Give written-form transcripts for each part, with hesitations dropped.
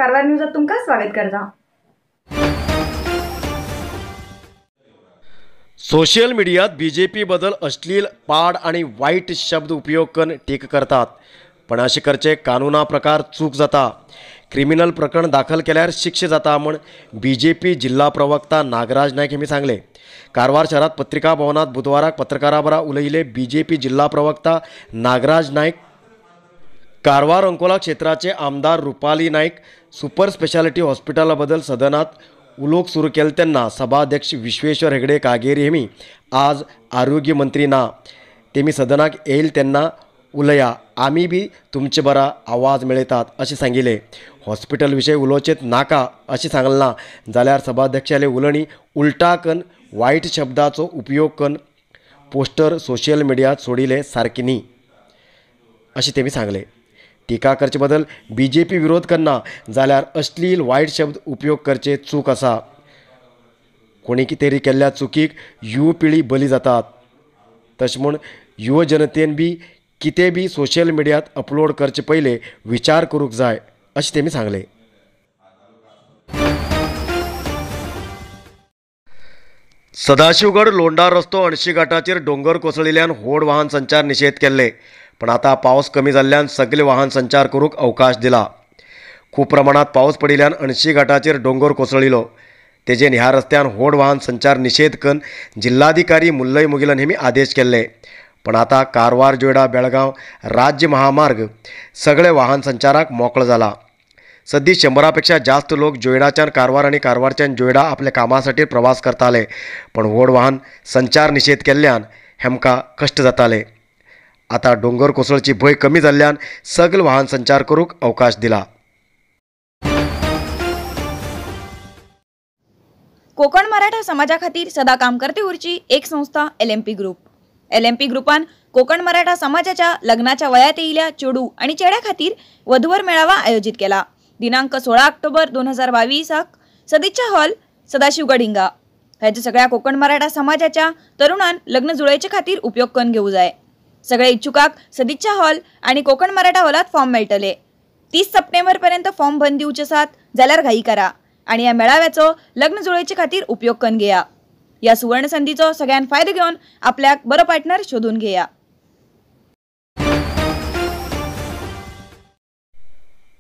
कारवार न्यूजात तुमकां स्वागत करता। सोशल मीडियात बीजेपी बदल अश्लील पाड आणि वाईट शब्द उपयोग करून टीका करतात, पण अशें करचे कानूना प्रकार चूक जाता। क्रिमिनल प्रकरण दाखल केल्यार शिक्षा जाता म्हण बीजेपी जिल्हा प्रवक्ता नागराज नायक हेमी सांगले। कारवार शहरात पत्रिका भवनात बुधवाराक पत्रकारां बरा उलयले बीजेपी जिल्हा प्रवक्ता नागराज नायक। कारवार अंकोला क्षेत्राचे आमदार रुपाली नायक सुपर स्पेशालिटी हॉस्पिटला बदल सदनात उलोवंक सुरू केले तेन्ना सभाध्यक्ष विश्वेश्वर हेगडे कागेरी हेमी आज आरोग्य मंत्री ना, तेमी सदनाक येईल तेन्ना उलया, आमी बी तुमचे बरा आवाज मेळयतात अशें सांगिल्लें। हॉस्पिटल विशय उलोवचेत नाका अशें सांगलें ना जाल्यार सभाध्यक्षाले उलोवणी उल्टा कन वायट शब्दाचो उपयोग कन पोस्टर सोशल मिडियात सोडिल्ले सारकें न्ही अशें तेमी सांगलें। टिका करचे बदल बीजेपी विरोध करना जाल्यार अश्लील वायट शब्द उपयोग करचे चूक आसा। कोणी कितें केल्ल्या चुकीक युव पिळी बली जातात, तशें म्हूण युव जनतेन बी कितें बी सोशल मिडियात अपलोड करचे पयले विचार करूंक जाय अशें तेमी सांगलें। सदाशिवगड लोंडा रस्तो अणशी घाटाचेर डोंगर कोसळिल्ल्यान व्हड वाहन संचार निशेध केल्ले, पण आता पावस कमी जाल्ल्यान सगळे वाहन संचार करूंक अवकाश दिला। खूब प्रमाणात पावस पडिल्ल्यान अणशी घाटाचेर डोंगर कोसळिलो, तेजेन ह्या रस्त्यान व्हड वाहन संचार निशेध करून जिल्हाधिकारी मुल्लय मुगिलन हेमी आदेश केल्ले। पण आता कारवार जोयडा बेळगांव राज्य महामार्ग सगळे वाहन संचाराक मोकळो जाला। सद्दी 100 पेक्षा जास्त लोक जोयडाच्यान कारवार आनी कारवारच्यान जोयडा आपल्या कामासाठी प्रवास करताले, पण व्हड वाहन संचार निशेध केल्ल्यान हेमकां कश्ट जाताले। आता डोंगर कोसळची भंय कमी जाल्ल्यान सगळे वाहन संचार करूंक अवकाश दिला। कोकण मराठा समाजा खातीर सदा काम करते उरची एक संस्था एलएमपी ग्रुप। एलएमपी ग्रुपान कोकण मराठा समाजाच्या लग्नाच्या वयात येयिल्ल्या चेडू आणि चेड्या खातीर वधूवर मेळावा आयोजित केला। दिनांक 16 ऑक्टोबर 2022 सदिच्छा हॉल सदाशिवगड हिंगा। ह्याच्या सगळ्या कोकण मराठा समाजाच्या तरुणान लग्न जुळयचे खातीर उपयोग करून घेऊ जाय। सगळे इच्छुकाक सदिच्छा हॉल आणि कोकण मराठा हॉलात फॉर्म मेळटले। 30 सप्टेंबर पर्यंत फॉर्म बंद दिवचे आसात जाल्यार घाई करा आणि ह्या मेळाव्याचो लग्न जुळयचे खातीर उपयोग करून घेया। या सुवर्ण संधीचो सगळ्यान फायदो घेवन आपल्याक बरो पार्टनर शोधून घेया।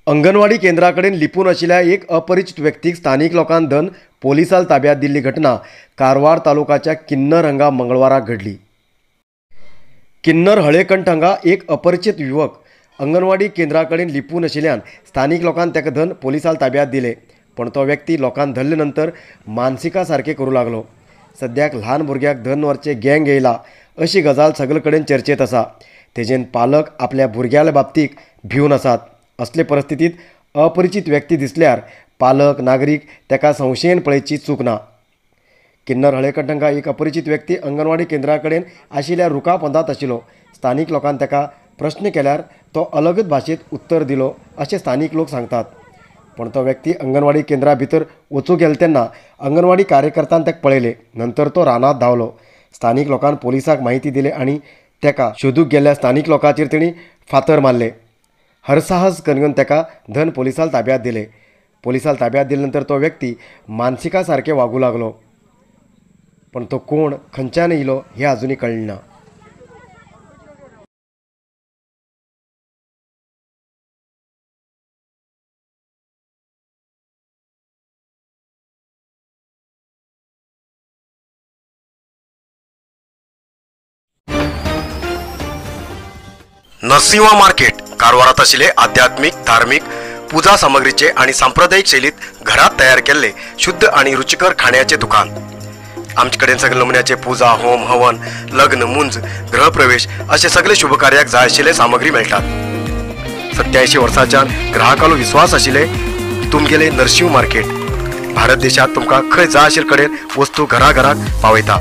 अंगणवाडी केंद्राकडेन लिपून आशिल्ल्या एक अपरिचित व्यक्तीक स्थानिक लोकांन धन पोलिसाल ताब्यात दिल्ली घटना कारवार तालुकाच्या किन्नर हांगा मंगळवाराक घडली। किन्नर हळेकंठ हांगा एक अपरिचित युवक अंगणवाडी केंद्राकडेन लिपून आशिल्ल्यान स्थानिक लोकांन ताका धन पोलिसाल ताब्यात दिले, पण तो व्यक्ती लोकांन धरले नंतर मानसिका सारखे करूं लागलो। सद्याक ल्हान भुरग्याक धन व्हरचे गँग येयला अशी गजाल सगळे कडेन चर्चेत आसा। तेजेन पालक आपल्या भुरग्याल्या बाबतीक भिवन आसात। असले परिस्थितीत अपरिचित व्यक्ती दिसल्यार पालक नागरीक ताका संशयेन पळयची चूक ना। किन्नर हळेकंठ हांगा एक अपरिचित व्यक्ती अंगणवाडी केंद्रा कडेन आशिल्ल्या रुखा पोंदांत आशिल्लो। स्थानिक लोकान ताका प्रश्न केल्यार तो अलगद भाशेंत उत्तर दिलो अशें स्थानिक लोक सांगतात, पण तो व्यक्ती अंगणवाडी केंद्रा भितर वचूंक गेलो तेन्ना अंगणवाडी कार्यकर्त्यान ताका पळयले, नंतर तो रानांत धांवलो। स्थानिक लोकान पोलिसाक म्हायती दिली आनी ताका शोदूंक गेल्ल्या स्थानिक लोकांचेर तेणी फातर मारले। हरसाहस करून ताका धन पोलिसाल ताब्यात दिले। पोलिसाल ताब्यात दिले नंतर तो व्यक्ती मानसिका सारखे वागूं लागलो, पण तो कोण खंयच्यान येयलो हें अजुनूय कळ्ळें ना। नरसिंहा मार्केट कारवारात आशिल्ले आध्यात्मिक धार्मिक पूजा सामग्रीचे आणि सांप्रदायिक शैलीत घरात तयार केल्ले शुद्ध आणि रुचिकर खाण्याचे दुकान। आमचे कडेन सगळे नमुन्याचे पूजा होम हवन लग्न मुंज गृहप्रवेश असे सगळे शुभकार्याक जाय आशिल्ले सामग्री मेळटात। 87 वर्सांच्यान ग्राहकालो विश्वास आशिल्ले तुमगेले नरसिंह मार्केट भारत देशात तुमकां खंय जाय आशिल्ले कडेन वस्तू घरा घराक पावयता।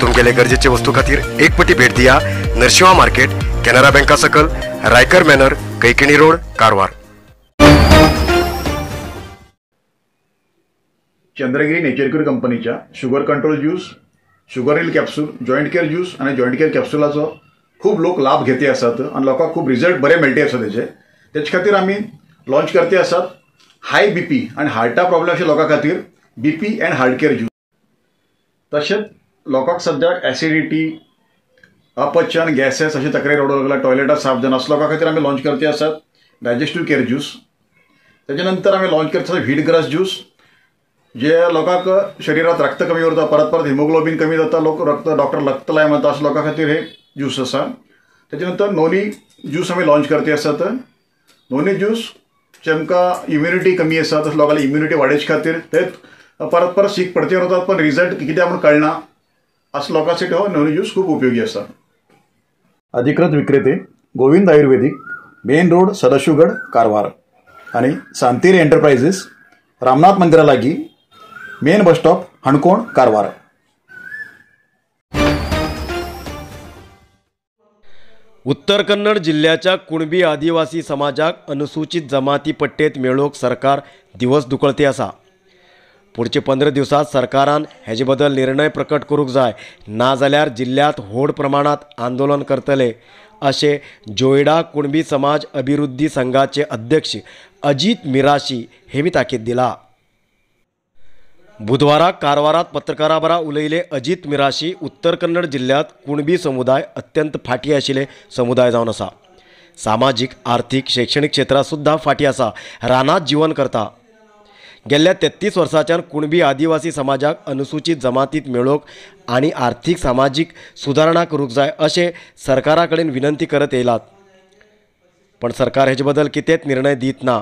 तुमगेले गरजेचे वस्तू खातीर एक पटी भेट दिया नरसिंहा मार्केट, केनरा बँका सकल, Raikar manor, Kaikini road, Karwar. Chandragiri nature cure कंपनीच्या sugar control juice, sugar heal capsule, joint care juice आनी जॉयंट केअर कॅप्सुलाचो खूब लोक लाभ घेते आसात आनी लोकांक खूब रिजल्ट बरे मेळटे आसा तेजे। तेचे खातीर आमी लॉन्च करते आसात हाय बीपी आनी हार्टा प्रॉब्लेम अशे लोकां खातीर BP and heart care juice. तशेंच लोकांक सद्याक एसिडिटी, अपचन, गॅसेस अशी तक्रारी वाडूंक लागला, टॉयलेटां साफ जायना, असल्या लोकां खातीर आमी लॉन्च करते आसात डायजेस्टीव केअर ज्यूस. तेजे नंतर आमी लॉन्च करते आसात व्हीट ग्रास ज्यूस, जे लोकांक शरिरांत रक्त कमी उरता, परत परत हिमोग्लोबीन कमी जाता, लोक रक्त डॉक्टर रक्त लाय म्हणटा, अशा लोकां खातीर हे ज्यूस आसा. तेजे नंतर नोनी ज्यूस आमी लॉन्च करते आसात. नोनी ज्यूस जेमकां इम्युनिटी कमी आसा तशें लोकांली इम्युनिटी वाडोवचे खातीर, ते परत परत सीक पडते उरतात पण रिजल्ट कित्याक म्हूण कळना, असो लोकांसाठी हो नोनी ज्यूस खूब उपयोगी आसा. अधिकृत विक्रेते Govind Ayurvedic, main road, Sadashivgad, Karwar आनी सांतेरी एंटरप्राइजेस, रामनाथ मंदिरा लागीं, main bus stop, Canacona, Karwar. Uttar Kannada जिल्ह्याच्या कुणबी आदिवासी समाजाक अनुसूचित जमाती पट्टेत मेळोवंक सरकार दिवस दुकळते आसा. पुढचे 15 दिवसात सरकारान हेजे बद्दल निर्णय प्रकट करूंक जाय, नाजाल्यार जिल्ह्यात व्हड प्रमाणात आंदोलन करतले अशें जोयडा कुणबी समाज अभिवृद्धी संघाचे अध्यक्ष अजीत मिराशी हेमी ताकीद दिला. बुधवारा कारवारात पत्रकारां बरोबर उलयले अजीत मिराशी उत्तर कन्नड जिल्ह्यात कुणबी समुदाय अत्यंत फाटी आशिल्ले समुदाय जावन आसा. सामाजीक, आर्थिक, शैक्षणिक क्षेत्रांत सुद्दां फाटी आसा, रानांत जीवन करता. गेल्ल्या 33 वर्सांच्यान कुणबी आदिवासी समाजाक अनुसूचित जमातीत मेळोवंक आनी आर्थिक सामाजीक सुदारणा करूंक जाय अशें सरकारा कडेन विनंती करत येयलात, पण सरकार हेजे बद्दल कितेंच निर्णय दीत ना.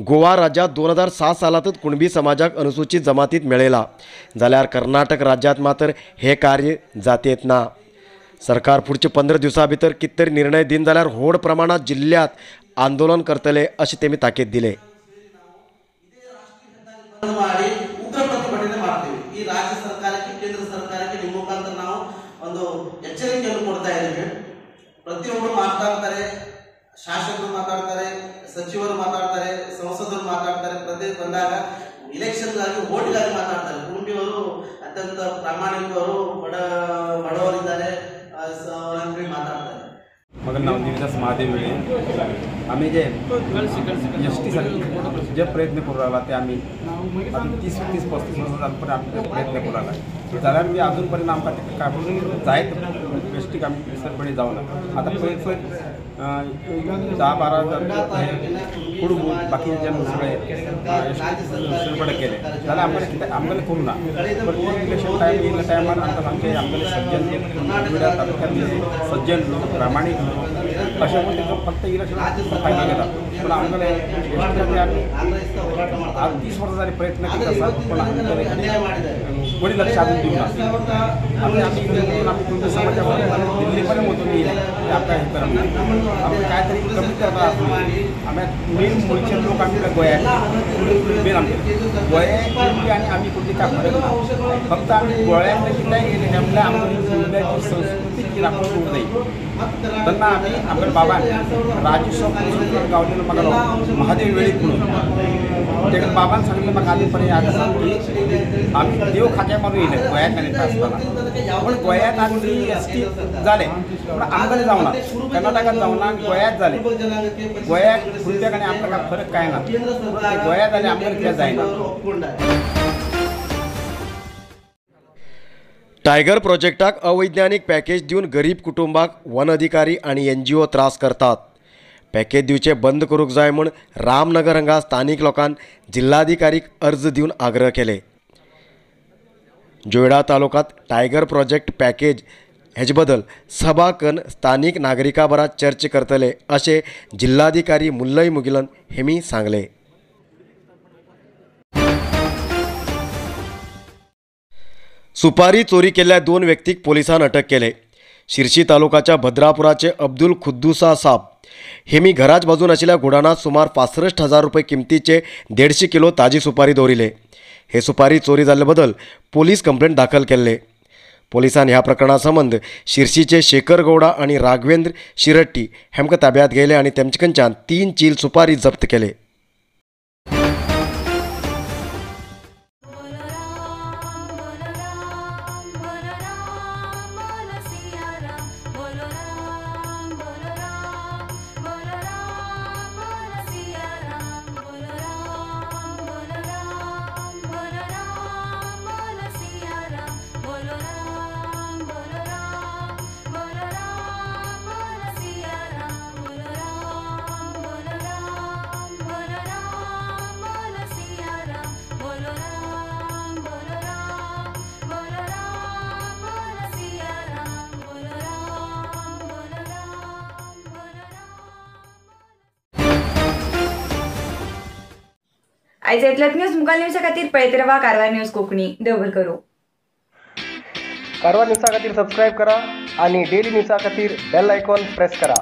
गोवा राज्यांत 2007 सालांतच कुणबी समाजाक अनुसूचित जमातीत मेळयला, जाल्यार कर्नाटक राज्यांत मात्र हें कार्य जातेत ना. सरकार फुडचे 15 दिवसां भितर कितें तरी निर्णय दिना जाल्यार व्हड प्रमाणांत जिल्ल्यांत आंदोलन करतले अशें तेमी ताकीद दिले. ಮಾಡಿ ಉಗ್ರ ಪ್ರತಿಭಟನೆ ಮಾಡ್ತೀವಿ. ಈ ರಾಜ್ಯ ಸರ್ಕಾರಕ್ಕೆ, ಕೇಂದ್ರ ಸರ್ಕಾರಕ್ಕೆ ನಿಮ್ಮ ಮುಖಾಂತರ ನಾವು ಒಂದು ಎಚ್ಚರಿಕೆಯನ್ನು ಕೊಡ್ತಾ ಇದ್ದೀವಿ. ಪ್ರತಿಯೊಬ್ಬರು ಮಾತಾಡ್ತಾರೆ, ಶಾಸಕರು ಮಾತಾಡ್ತಾರೆ, ಸಚಿವರು ಮಾತಾಡ್ತಾರೆ, ಸಂಸದರು ಮಾತಾಡ್ತಾರೆ. ಪ್ರತಿ ಬಂದಾಗ ಇಲೆಕ್ಷನ್ಗಾಗಿ, ಓಟ್ಗಾಗಿ ಮಾತಾಡ್ತಾರೆ. ಕುಣಬಿಯವರು ಅತ್ಯಂತ ಪ್ರಾಮಾಣಿಕರು, ಬಡವರಿದ್ದಾರೆ ಅಂತೇಳಿ ಮಾತಾಡ್ತಾರೆ. मगर नवदेवीदास महादेव वेळे आम्ही जे एस टीसाठी जे प्रयत्न करू लागला ते आम्ही अजून 30, 30, 35 वर्सां आमी प्रयत्न करू लागला, जाल्यार आमी अजून पर्यंत आमकां ते जायत एस टीक आमी सरपणी जावना. आतां पळयत पळयत 10-12 कुटुंब बाकीचे सगळे एस टी सरपटे केले जाल्यार आमकां कितें आमगेलें करूं ना. पण इलेक्शन टायम येयल्ल्या टायमार आमकां सामकें आमगेले सज्जन लोक, तालुक्यांतले सज्जन लोक, प्रामाणीक लोक अशें म्हूण तांकां फक्त इलेक्शन फायदो घेता. पूण आमगेले एस टी खातीर आमी आज 30 वर्सां जाली प्रयत्न करता आसा, पूण आमगेले कोणी लक्ष अजून दिवंक ना. आमी आमी आमी कुणबी समाजा दिल्ली पर्यंत वचून येयले की आमकां हें करप ना, आमी काय तरी कमी करपाक आसली. आमी मेन मुळचे लोक आमी गोंयांत मेन आमचे गोंय कुणबी आनी आमी कुणबी काय फरक ना. फक्त आमी गोंयांतले कितेंय येयले म्हणल्यार आमची कुणब्याची संस्कृती राखून दवरूंक जाय. तेन्ना आमी आमच्या बाबान राजू गावलेलो म्हाका महादेव वेळीप म्हणून तेका बाबान सांगलें म्हाका आदी पर्यंत याद आसा की आमी देव खात्या मारून येयले गोंयांतल्यान येता आसतना, पूण गोंयांत आमी एस टी जालें पूण आमगेलें जावना, कर्नाटकांत जावना, गोंयांत जालें. गोंयांत कुणब्याक आनी आमकां काय फरक कांय ना, पूण गोंयांत जालें आमगेलें कित्याक जायना. टायगर प्रोजेक्टाक अवैज्ञानिक पॅकेज दिवन गरीब कुटुंबाक वन अधिकारी आनी एनजीओ त्रास करतात. पॅकेज दिवचे बंद करूंक जाय म्हूण रामनगर हांगा स्थानीक लोकान जिल्हाधिकारीक अर्ज दिवन आग्रह केले. जोयडा तालुक्यांत टायगर प्रोजेक्ट पॅकेज हेजे बद्दल सभा करून स्थानीक नागरिकां बरोबर चर्चा करतले अशें जिल्हाधिकारी मुल्लय मुगिलन हेमी सांगले. सुपारी चोरी केल्ल्या 2 व्यक्तीक पोलिसान अटक केले. शिरशी तालुकाच्या भद्रापुराचे अब्दुल खुद्दुसा साब हेमी घराच बाजून आशिल्ल्या गोडाणांत सुमार 65,000 रुपये किमतीचे 150 किलो ताजी सुपारी दवरिले. हे सुपारी चोरी जाल्ले बद्दल पोलीस कंप्लेंट दाखल केल्ले. पोलिसान ह्या प्रकरणा संबंद शिरशीचे शेखर गौडा आनी राघवेंद्र शिरट्टी हेमकां ताब्यात घेयले आनी तेमचे कडच्यान 3 चील सुपारी जप्त केले. आयज इतलेंच. न्यूज मुखार न्यूजा खातीर पळयत रावा कारवार न्यूज कोंकणी. देव बरें करूं. कारवार न्यूजा खातीर सबस्क्रायब करा आणि डेली न्यूजा खातीर बेल आयकॉन प्रेस करा.